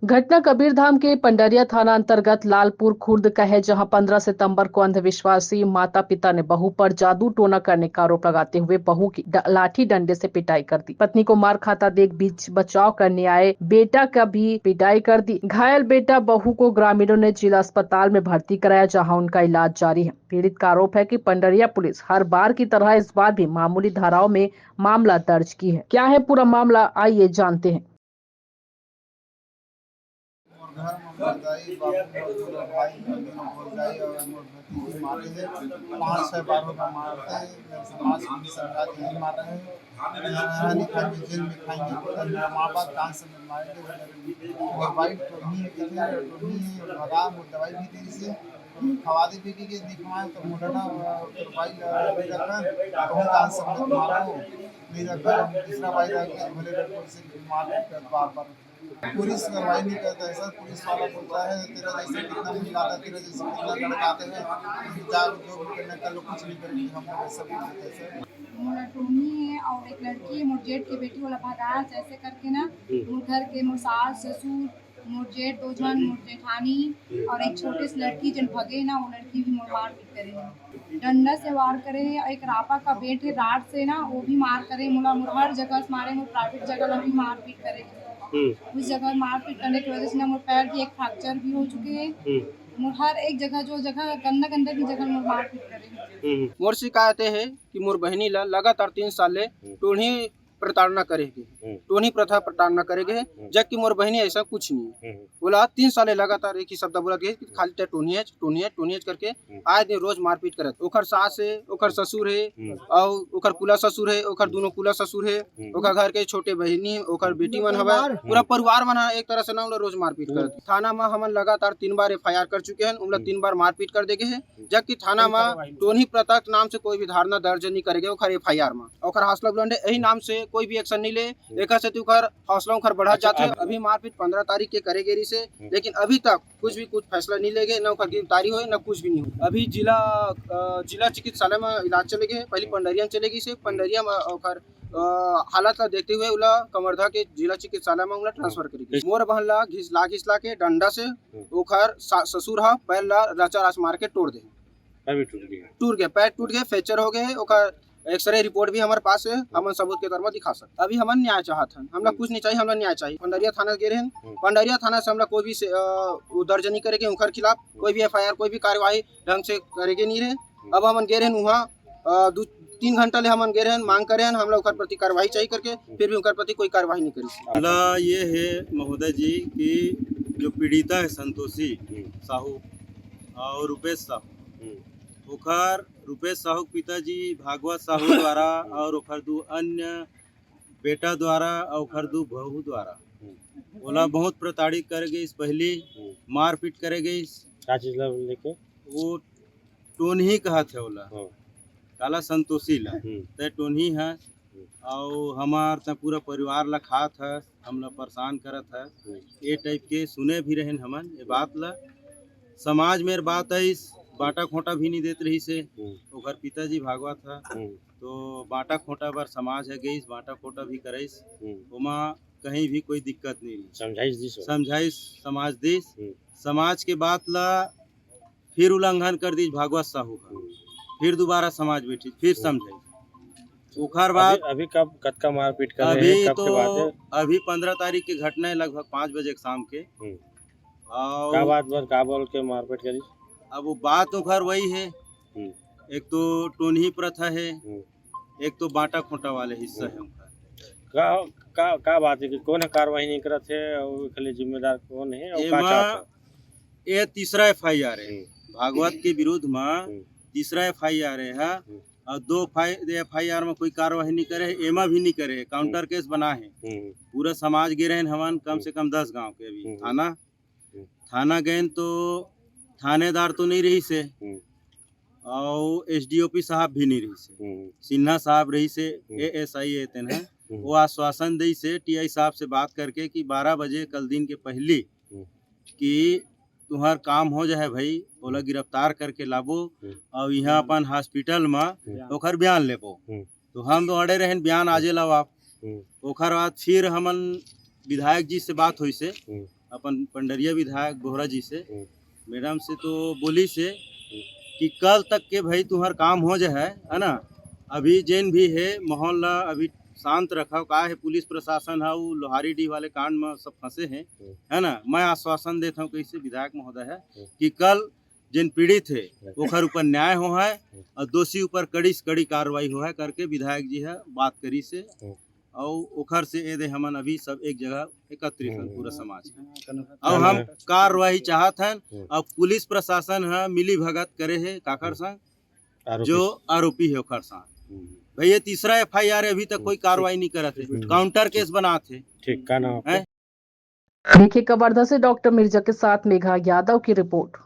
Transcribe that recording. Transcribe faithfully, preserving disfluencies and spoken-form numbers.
घटना कबीरधाम के पंडरिया थाना अंतर्गत लालपुर खुर्द का है, जहां पन्द्रह सितंबर को अंधविश्वासी माता पिता ने बहू पर जादू टोना करने का आरोप लगाते हुए बहू की ड-, लाठी डंडे से पिटाई कर दी। पत्नी को मार खाता देख बीच बचाव करने आए बेटा का भी पिटाई कर दी। घायल बेटा बहू को ग्रामीणों ने जिला अस्पताल में भर्ती कराया, जहां उनका इलाज जारी है। पीड़ित का आरोप है कि पंडरिया पुलिस हर बार की तरह इस बार भी मामूली धाराओं में मामला दर्ज की है। क्या है पूरा मामला, आइए जानते हैं। मोर घर में मोर दाई, बाबू, मोर दूनो भाई, मोर दूनो भौजाई और मोर भतीजी मारे हे। पाँच छह बार होगा मारते हैं, जब से मार, सरकार यही मार रहे हैं। यहाँ नहीं खाएंगे, जेल में खाएंगे, तो मेरा माँ बाप कान से मारेंगे। मोर भाई टोनी के थे, टोनी भगा, मोर दवाई भी दे से, खवा दे पीके के दिखवाए, तो मोर ना, मोर भाई, अ, रखा, कहूँ कान से मत मारो, नहीं रखा, दूसरा भाई रख के भले रखो से मार बार बार। पुलिस कार्रवाई नहीं करता है सर, पुलिस वाला बोलता है, "तेरा जैसे कितना मुंह आता है, तेरा जैसे कितना लड़का आते हैं, जा जो भी करना कर लो, कुछ नहीं करेंगे हम लोग", ऐसा बोल देते हैं सर। मोला टोनी है और एक लड़की है, मोर जेठ के बेटी वाला भगास, ऐसे करके ना, हम्म। मोर घर के मोर सास, ससुर, मोर जेठ दो झन, मोर जेठानी और एक छोटे से लड़की जन भगे ना, वो लड़की भी मोर मारपीट करे है। डंडा से वार करे है, एक रापा का बेट है, राड से ना, वो भी मार करे मोला, मोर हर जगह से मारे, मोर प्राइवेट जगह ला भी मारपीट करे। हम्म। उस जगह मारपीट करने की वजह से ना, मोर पैर भी एक फ्रैक्चर भी हो चुके हैं। हम्म। मोर हर एक जगह, जो जगह गंदा गंदा भी जगह मोर मारपीट करे। हम्म। मोर शिकायत ये है कि मोर बहिनी ला लगातार तीन साल ले हम्म। टोनी प्रताड़ना करे के, हम्म। टोनी प्रथा प्रताड़ना करे के, हम्म। जबकि मोर बहिनी ऐसा कुछ नहीं है। हम्म। बोला तीन साल ले लगातार एक ही शब्द बोला गया कि खाली ते टोनी है, टोनी है, टोनी है करके हम्म। आए दिन रोज मारपीट करत। ओकर सास है, ओकर ससुर है, हम्म। और ओकर कुला ससुर है, ओकर दोनों कुला ससुर है, हम्म। ओकर घर के छोटे बहिनी, ओकर बेटी मन हवय, हम्म। पूरा परिवार मन ह एक तरह से ना उन ला रोज मारपीट हम्म। करत। थाना म हमन लगातार तीन बार एफ आई आर कर चुके हैं, उन ला हम्म। तीन बार मारपीट कर दे गे है, जबकि थाना कोई म कार्रवाई नहीं। टोनी प्रताप नाम से कोई भी धारणा दर्ज नहीं करे गे ओकर एफ आई आर म। ओकर हौसला बुलंद है, यही नाम से कोई भी एक्शन नहीं ले, हम्म। एकर सेती ओकर हौसला ओकर बढ़त अच्छा, जाथे। अब अभी मारपीट पंद्रह तारीख के करे गे रहिस हे, हम्म। लेकिन अभी तक कुछ भी कुछ फैसला नहीं ले गे, न ओकर गिरफ्तारी होए, न कुछ भी नहीं होए। अभी जिला, अ, जिला चिकित्सालय में इलाज चले गे हे। पहली पंडरिया में चले गिस हे, पंडरिया में ओकर, अ, हालत ला देखते हुए ओला कवर्धा के जिला चिकित्सालय में ओला ट्रांसफर करे गे। मोर बहन ला घिसला घिसला के डंडा से हम्म। ओकर सा-, ससुर हा पैर ला रचा रच मार के तोड़ दे। पैर भी टूट गया। टूट गया, पैर टूट गया, फ्रैक्चर हो गए, ओकर एक्सरे रिपोर्ट भी हमारे पास है, हमन सबूत के तौर में दिखा सकते। अभी हमन न्याय चाहत हन, हमला हम्म। कुछ नहीं चाहिए, हमला न्याय चाहिए। पंडरिया थाना गे रहेन, हम्म। पंडरिया थाना से हमला कोई भी से, अ, वो दर्ज नहीं करे के उनकर खिलाफ, हम्म। कोई भी एफ आई आर, कोई भी कार्यवाही ढंग से करे के नहीं रहे। हम्म। अब हमन गे रहेन वहाँ, अ, दू तीन घंटा ले हमन गे रहेन, मांग करे हन, हमला ओकर प्रति कार्यवाही चाहिए करके, हम्म। फिर भी ओकर प्रति कोई कार्यवाही नहीं करिस। हमला ये है महोदय जी कि जो पीड़िता है संतोषी हम्म। साहू और रूपेश साहू, हम्म। ओखर रूपेश साहू के पिताजी भागवत साहू द्वारा और ओखर दू अन्य बेटा द्वारा और ओखर दू बहू द्वारा हम्म। ओला बहुत प्रताड़ित करे गइस। पहली हम्म। मारपीट करे गइस। का चीज ला लेके? वो टोनही कहत है ओला। हाँ। काला संतोषी ला। हम्म। ते टोनही है। हम्म। और हमार त पूरा परिवार ला खात है, हमला परेशान करत है। हम्म। ये टाइप के सुने भी रहेन हमन ये बात ला। समाज में बात आइस, बांटा खोंटा भी नहीं देत रहिस हे। हम्म। ओकर पिताजी भागवत ह, हम्म। तो बांटा खोंटा बर समाज ह गइस, बांटा खोंटा भी करइस। हम्म। ओमा कहीं भी कोई दिक्कत नहीं रहिस। समझाइश दिस हो। समझाइश समाज दिस। हम्म। समाज के बात ला फिर उल्लंघन कर दिस भागवत साहू ह। हम्म। फिर दोबारा समाज बैठी, फिर हम्म। समझाइश। ओखर बाद अभी, अभी कब, कतका मारपीट करे अभी हे, कब तो, के बात है? अभी पंद्रह तारीख के घटना है, लगभग पाँच बजे के शाम के। हम्म। और का बात बर, का बोल के मारपीट करिस? अब वो बात ओखर वही है, हम्म। एक तो टोनही प्रथा है, हम्म। एक तो बांटा खोंटा वाले हिस्सा हम्म। है ओखर। का, का, का बात है कि कौन है कार्रवाई नहीं करत है और एखर ले जिम्मेदार कौन है और का एमा चाहत है? ये तीसरा एफ आई आर है। हम्म। भागवत के विरुद्ध में हम्म। तीसरा एफ आई आर है, हम्म। और दो एफ आई आर में कोई कार्रवाई नहीं करे है, एमा भी नहीं करे है, काउंटर हम्म। केस बना है। हम्म। पूरा समाज गे रहेन हमन, कम हम्म। से कम दस गांव के अभी हम्म। थाना हम्म। थाना गएन तो थानेदार तो नहीं रहिस हे, हम्म। और एस डी ओ पी साहब भी नहीं रहिस हे। हम्म। सिन्हा साहब रहिस हे, हम्म। ए एस आई ए तेन हे। हम्म। वो आश्वासन देइस हे टी आई साहब से बात करके कि बारह बजे कल दिन के पहली हम्म। कि तुहार काम हो जाए भाई, ओला हम्म। गिरफ्तार करके लाबो हम्म। और यहाँ हम्म। अपन हॉस्पिटल में हम्म। ओखर बयान लेबो। हम्म। तो हम तो अड़े रहेन बयान आजे लाओ आप। हम्म। ओखर बाद फिर हमन विधायक जी से बात होइस हे। हम्म। अपन पंडरिया विधायक बोहरा जी से, हम्म। मैडम से तो बोली से हम्म। कि कल तक के भाई तुम्हार काम हो जाए, है ना? अभी जेन भी है माहौल ला अभी शांत रखव, का है पुलिस प्रशासन है वो लोहारी डीह वाले कांड में सब फंसे हैं, हम्म। है ना? मैं आश्वासन देता हूँ कैसे विधायक महोदय है हम्म। कि कल जेन पीड़ित है हम्म। ओखर ऊपर न्याय हो है हम्म। और दोषी ऊपर कड़ी से कड़ी कार्रवाई हो है करके विधायक जी है बात करी से हम्म। और ओखर से ए दे हमन अभी सब एक जगह एकत्रित हन हम्म। पूरा समाज। और हम कार्रवाई चाहत हन। हम्म। अब पुलिस प्रशासन ह मिली भगत करे है काकर हम्म। संग, आरोपी जो से। आरोपी है ओकर संग। हम्म। भैया तीसरा एफआईआर है, अभी तक कोई कार्रवाई नहीं करत है, हम्म। काउंटर केस बनात है। ठीक, का नाम आपका? हैं? देखिए कवर्धा से डॉक्टर मिर्जा के साथ मेघा यादव की रिपोर्ट।